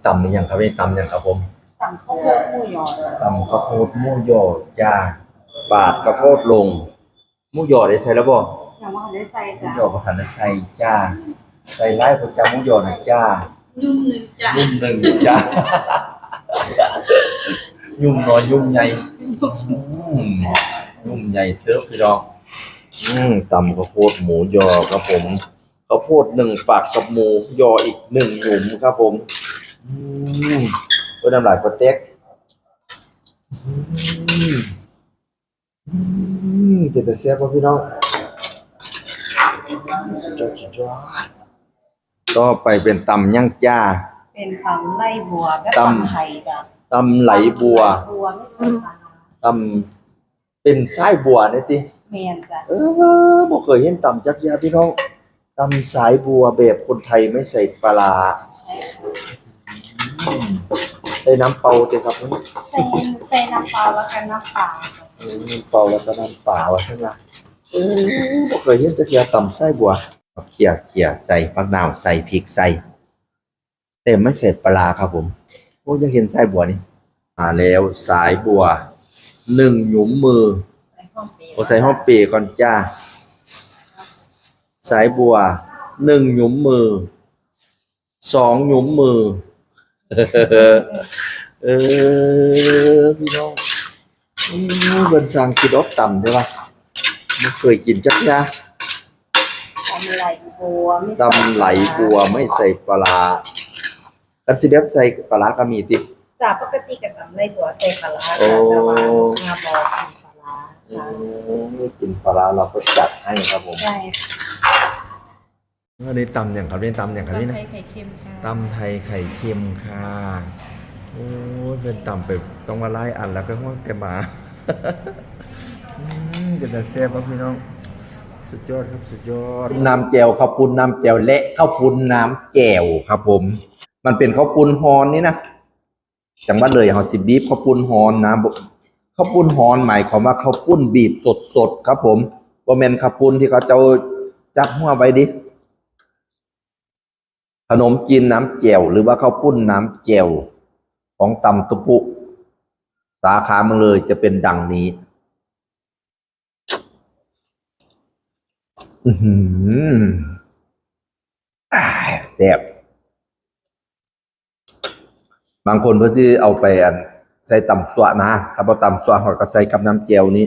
ຕຳອີ່ຫຍັງຄັບນີ້? ຕຳຫຍັງຄັບຜົມ? ຕຳເຂົ້າໂພດໝູຢໍ. ຕຳເຂົ້າໂພດໝູຢໍຈ້າ. ປາດເຂົ້າໂພດລົງ. ໝູຢໍໄດ້ໃສ່ແລ້ວບໍ່? ຍັງບໍ່ທັນໄດ້ໃສ່ຈ້າ. ໝູຢໍບໍ່ທັນໄດ້ໃສ່ຈ້າ. ໃສ່ຫຼາຍບໍ່ຈ້າ ໝູຢໍນະຈ້າ? ຫຍຸ້ມໜຶ່ງຈ້າ. ຫຍຸ້ມໜຶ່ງຈ້າ. ຫຍຸ້ມນ້ອຍຫຍຸ້ມໃຫຍ່. ຫຍຸ້ມໃຫຍ່ເຕີບພີ່ນ້ອງ. ອືມ ຕຳເຂົ້າໂພດໝູຢໍຄັບຜົມ. ເຂົ້າໂພດໜຶ່ງຝັກກັບໝູຢໍອີກໜຶ່ງຫຍຸມຄັບຜົມ. ອືມ ໂອ້ຍ ນ້ຳລາຍກະແຕກ. ອືມ ອືມ ເປັນຕາແຊບບໍ່ພີ່ນ້ອງ? ສຸດຍອດ ສຸດຍອດ. ຕໍ່ໄປເປັນຕຳຫຍັງຈ້າ? ເປັນຕຳໄຫຼບົວ ແບບຕຳ ຕຳໄທຈ້າ. ຕຳໄຫຼບົວ. ຕຳໄຫຼບົວ ຕຳ ເປັນສາຍບົວນີ້ຕິ? ແມ່ນຈ້າ. ເອີ ບໍ່ເຄີຍເຫັນຕຳຈັກເທື່ອພີ່ນ້ອງ. ຕຳສາຍບົວແບບຄົນໄທໄມ່ໃສ່ປາຫຼ້າ. ໃສ່ນ້ຳເປົ່າຕິຄັບ? ໃສ່ ໃສ່ນ້ຳເປົ່າແລ້ວກໍນ້ຳປາ. ເອີ ນ້ຳເປົ່າແລ້ວກໍນ້ຳປາວ່າຊັ້ນລະ. ເອີ ບໍ່ເຄີຍເຫັນຈັກເທື່ອຕຳສາຍບົວ. ເຂົ້າເຂົ້າໃສ່ ໝາກນາວໃສ່ ພິກໃສ່. ແຕ່ໄມ່ໃສ່ປາຫຼ້າຄັບຜົມ. ໂອ້ ຢາກເຫັນສາຍບົວນີ້. ມາແລ້ວ ສາຍບົວໜຶ່ງຫຍຸມມື. ໃສ່ຫອມເປ ໂອ້ ໃສ່ຫອມເປກ່ອນຈ້າ. ສາຍບົວໜຶ່ງຫຍຸມມື ສອງຫຍຸມມື. ເອີ ພີ່ນ້ອງ. ໂອ້ ເພິ່ນຊ່າງຄິດອອກຕຳເດ້ວ່າ ບໍ່ເຄີຍກິນຈັກເທື່ອ. ຕຳໄຫຼບົວ ຕຳໄຫຼບົວໄມ່ໃສ່ປາຫຼ້າ. ຄັນຊິແບບໃສ່ປາຫຼ້າກໍມີຕິ? ຈ້າ ປົກກະຕິກໍຕຳໄຫຼບົວໃສ່ປາຫຼ້າ. ໂອ້ ແຕ່ວ່າລູກຄ້າບໍ່ກິນປາຫຼ້າ. ໂອ້ ມີກິນປາຫຼ້າ ເຮົາກໍຈັດໃຫ້ຄັບຜົມ. ໃຊ່. ອັນນີ້ຕຳຫຍັງຄັບ? ນີ້ຕຳຫຍັງຄັບນີ້ນະ? ຕຳໄທໄຂ່ເຄັມຄ່ະ. ຕຳໄທໄຂ່ເຄັມຄ່ະ. ໂອ້ຍ ເພິ່ນຕຳໄປຕ້ອງວ່າຫຼາຍອັນແລ້ວ ກໍຮອດແຕ່ໝາ. ອືມ ເປັນຕາແຊບບໍ່ພີ່ນ້ອງ? ສຸດຍອດຄັບ ສຸດຍອດ. ນ້ຳແຈ່ວ ເຂົ້າປຸ້ນນ້ຳແຈ່ວ ແລະ ເຂົ້າປຸ້ນນ້ຳແຈ່ວຄັບຜົມ. ມັນເປັນເຂົ້າປຸ້ນຮ້ອນນີ້ນະ. ຈັງຫວັດເລີຍເຮົາຊິບີບເຂົ້າປຸ້ນຮ້ອນນະ. ເຂົ້າປຸ້ນຮ້ອນໝາຍຄວາມວ່າເຂົ້າປຸ້ນບີບສົດໆຄັບຜົມ, ບໍ່ແມ່ນເຂົ້າປຸ້ນທີ່ເຂົາເຈົ້າຈັບຫົວໄວ້ເດ້. ຂະໜົມຈີນນ້ຳແຈ່ວ ຫຼືວ່າເຂົ້າປຸ້ນນ້ຳແຈ່ວຂອງຕຳຕຸປຸ ສາຂາເມືອງເລີຍຈະເປັນດັ່ງນີ້. ອືຫື ອາ ແຊບ. ບາງຄົນເພິ່ນຊິເອົາໄປ ອັນ ໃສ່ຕຳຊົ່ວນະ, ຄັນບໍ່ຕຳຊົ່ວ ເຮົາກໍໃສ່ກັບນ້ຳແຈ່ວນີ້.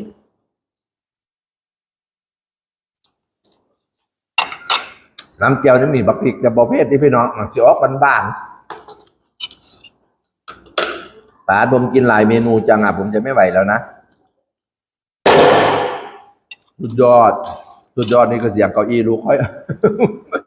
ນ້ຳແຈ່ວນີ້ມີບັກພິກ ແຕ່ບໍ່ເຜັດເດ້ພີ່ນ້ອງ, ມັນຊິອອກຫວານໆ. ປາດ ຜົມກິນຫຼາຍເມນູຈັງອະ, ຜົມຈະໄມ່ໄຫວແລ້ວນະ. ສຸດຍອດ ສຸດຍອດ. ນີ້ຄືສຽງເກົ້າอี้ລູກຂ້ອຍ.